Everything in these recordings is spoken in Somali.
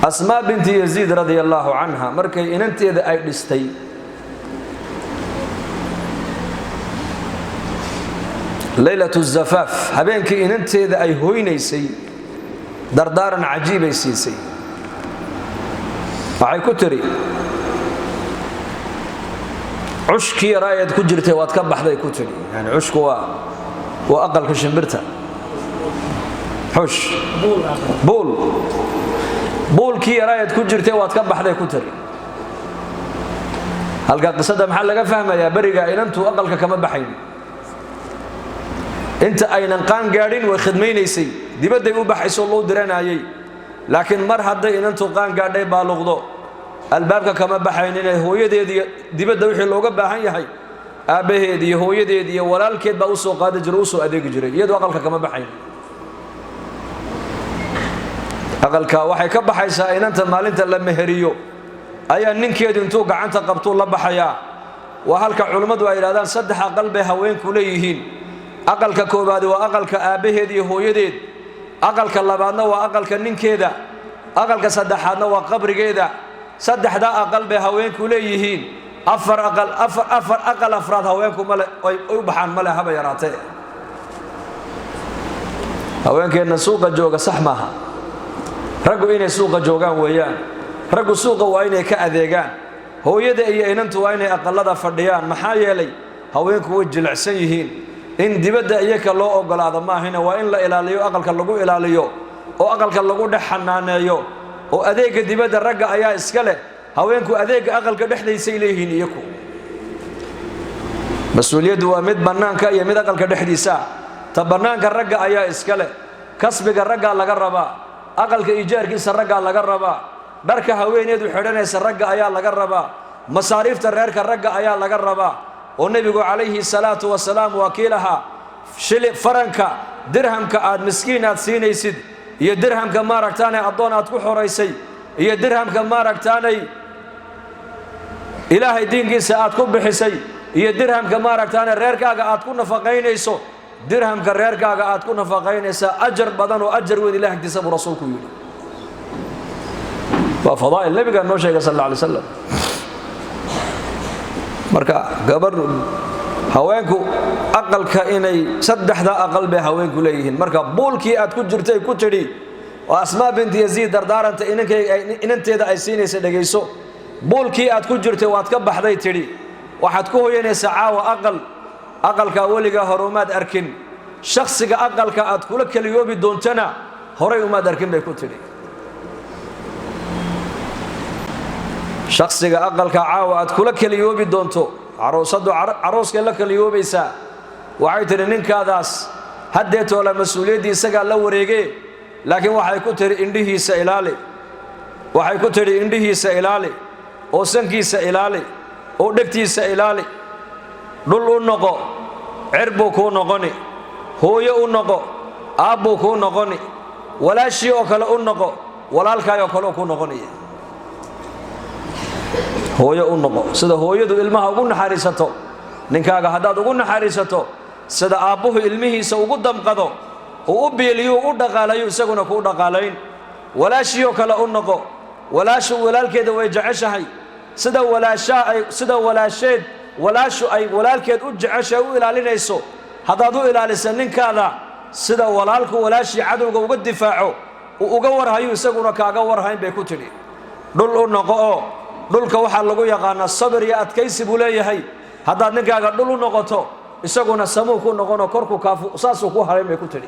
Asmaa binti Yaziid radia allaahu canha markay inanteeda ay dhistay, leylatu zafaaf, habeenkii inanteeda ay hoynaysay, dardaaran cajiibay siisay. Waxay ku tidhi: cushkii yaraayaad ku jirtay waad ka baxday, ku tidhi. Yani cushku waa aqalka shimbirta, xush, buul. Buulkii yaraayaad ku jirtay waad ka baxday, ku tiri. Halka qisada maxaa laga fahmayaa? Beriga inantu aqalka kama baxayn inta aynan qaan gaadhin, way khidmaynaysay, dibadday u baxayso, loo diranayay. Laakiin mar hadday inantu qaan gaadhay, baaluqdo, albaabka kama baxayn. Inay hooyadeed iyo dibadda wixii looga baahan yahay, aabbaheed iyo hooyadeed iyo walaalkeed baa usoo qaadi jiray, usoo adeegi jiray. Iyadoo aqalka kama baxayn. Aqalka waxay ka baxaysaa inanta maalinta la meheriyo, ayaa ninkeedu intuu gacanta qabtuu la baxayaa. Waa halka culimmadu ay yidhahdaan saddex aqal bay haweenku leeyihiin. Aqalka koowaadi waa aqalka aabbaheed iyo hooyadeed, aqalka labaadna waa aqalka ninkeeda, aqalka saddexaadna waa qabrigeeda. Saddexdaa aqal bay haweenku leeyihiin. Afar aqal, afar aqal afraad haweenku male ay u baxaan male, haba yaraatee. Haweenkeenna suuqa jooga sax maaha. Raggu inay suuqa joogaan weeyaan. Raggu suuqa waa inay ka adeegaan, hooyada iyo inantu waa inay aqalada fadhiyaan. Maxaa yeelay, haweenku way jilicsan yihiin. In dibadda iyaka loo ogolaado maahina, waa in la ilaaliyo, aqalka lagu ilaaliyo oo aqalka lagu dhex xanaaneeyo. Oo adeegga dibadda ragga ayaa iska leh, haweenku adeegga aqalka dhexdiisay leeyihiin iyaku. Mas-uuliyaddu waa mid bannaanka iyo mid aqalka dhexdiisa. Ta bannaanka ragga ayaa iska leh. Kasbiga raggaa laga rabaa, aqalka ijaarkiisa raggaa laga rabaa, dharka haweeneedu xidhanaysa ragga ayaa laga rabaa, masaariifta reerka ragga ayaa laga rabaa. Oo nebigu calayhi salaatu wasalaam waa kii lahaa: shili faranka, dirhamka aad miskiin aad siinaysid, iyo dirhamka maaragtaanay addoon aad ku xoraysay, iyo dirhamka maaragtaanay Ilaahay diinkiisa aad ku bixisay, iyo dirhamka maaragtaanay reerkaaga aad ku nafaqaynayso, dirhamka reerkaaga aad ku nafaqaynaysaa ajar badan oo ajar weyn Ilaah agtiisa, buu rasuulku yidhi. Waa fadaa'il nebigaa noo sheegay sal alla alay slam. Marka gabar, haweenku aqalka inay saddexda aqal bay haweenku leeyihiin. Marka buulkii aad ku jirtay, ku tidhi, oo Asmaa binti Yaziid dardaaranta inanteeda ay siinaysa dhegayso. Buulkii aad ku jirtay waad ka baxday, tidhi. Waxaad ku hoyanaysaa caawa aqal. Aqalkaa weligaa hore umaad arkin, shakhsiga aqalka aad kula keliyoobi doontana horay umaad arkin, bay ku tidhi. Shakhsiga aqalka caawa aad kula keliyoobi doonto, caruusaddu carooskay la keliyoobaysaa. Waxay tidhi ninkaadaas haddeetoola mas-uuliyaddii isagaa la wareegee, laakiin waxay ku tidhi indhihiisa ilaali. Waxay ku tidhi indhihiisa ilaali, oo sankiisa ilaali, oo dhegtiisa ilaali. Dhul u noqo, cer buu kuu noqoni. Hooyo u noqo, aabbuu kuu noqoni. Walaashii oo kale u noqo, walaalkaay oo kale kuu noqonaya. Hooyo u noqo. Sida hooyadu ilmaha ugu naxariisato, ninkaaga haddaad ugu naxariisato, sida aabbuhu ilmihiisa ugu damqado, uu u biiliyo, u dhaqaalayo, isaguna kuu dhaqaalayn. Walaashiioo kale u noqo. Walaashu walaalkeeda way jeceshahay. Sida walaashaa ay, sida walaasheed, walaashu ay walaalkeed u jeceshahay, u ilaalinayso, haddaad u ilaalisa ninkaada, sida walaalku walaashii cadowga uga difaaco, uu uga warhayo, isaguna kaaga warhayn, bay ku tidhi. Dhul u noqo, oo dhulka waxaa lagu yaqaanaa sabir iyo adkaysi buu leeyahay. Haddaad ninkaaga dhul u noqoto, isaguna samuu ku noqonoo korku kaafu saasuu ku harayn, bay ku tidhi.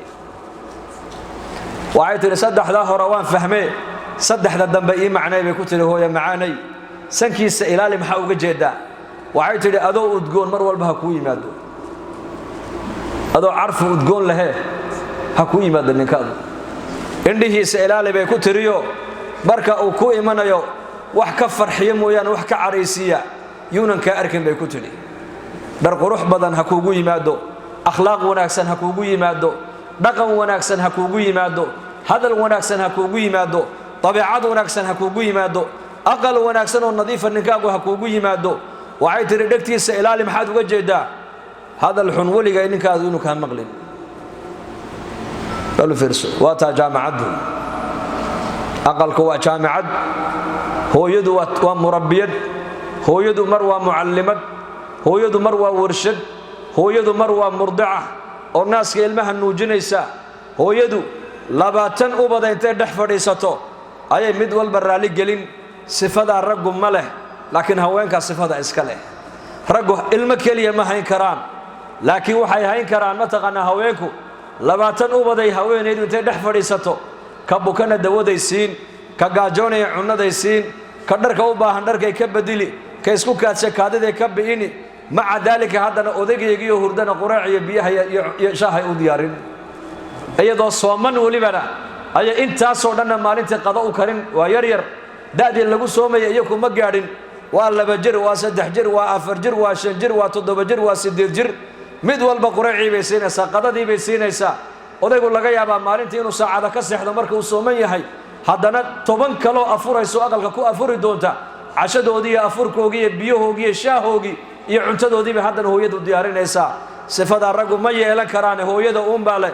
Waxay tidhi: saddexdaa hore waan fahmee, saddexda dambe ii macnay, bay ku tidhi. Hooya macaanay, sankiisa ilaali maxaa uga jeedaa? Waxay tidhi: adoo udgoon mar walba ha kuu yimaado, adoo carfu udgoon lahee ha kuu yimaado ninkaadu. Indhihiisa ilaali, bay ku tiriyo, marka uu ku imanayo wax ka farxiyo mooyaane wax ka caraysiiya yuunan kaa arkin, bay ku tidhi. Dhar qurux badan ha kuugu yimaado, akhlaaq wanaagsan ha kuugu yimaado, dhaqan wanaagsan ha kuugu yimaado, hadal wanaagsan ha kuugu yimaado, dabeecad wanaagsan ha kuugu yimaado, aqal wanaagsan oo nadiifa ninkaagu ha kuugu yimaado. Waxay tidhi: dhegtiisa ilaali maxaad uga jeedaa? Hadal xun weliga ninkaadu inuu kaa maqlin. Waa taa jaamacaddu. Aqalku waa jaamicad, hooyadu waa murabbiyad, hooyadu mar waa mucallimad, hooyadu mar waa warshad, hooyadu mar waa murdica oo naaska ilmaha nuujinaysa. Hooyadu 20 ubada intay dhex fadhiisato ayay mid walba raalli gelin. Sifadaa raggu ma leh, laakiin haweenkaa sifada iska leh. Raggu ilmo keliya ma hayn karaan, laakiin waxay hayn karaan, mataqaanaa, haweenku 20 ubaday haweenaydu intay dhex fadhiisato, ka bukana dawaday siin, ka gaajoonaya cunnaday siin, ka dharka u baahan dharkay ka bedili, ka isku kaadsa kaadiday ka bi'ini. Maca daalika haddana odagaygiiyo hurdana quraac iyo biyaha iyo shaahay u diyaarin, iyadoo sooman welibana ayay intaasoo dhanna maalintii qado u karin. Waa yar yar, da'dii lagu soomaya iyaku ma gaadhin. Waa 2 jir, waa 3 jir, waa 4 jir, waa 5 jir, waa 7 jir, waa 8 jir. Mid walba quraacii bay siinaysaa, qadadii bay siinaysaa. Odaygu laga yaabaa maalintii inuu saacada ka seexdo marka uu sooman yahay, haddana 10 kaloo afurayso aqalka ku afuri doonta, cashadoodii iyo afurkoogii iyo biyahoogii iyo shaahoogii iyo cuntadoodii bay haddana hooyadu diyaarinaysaa. Sifadaa raggu ma yeelan karaane, hooyada uunbaa leh.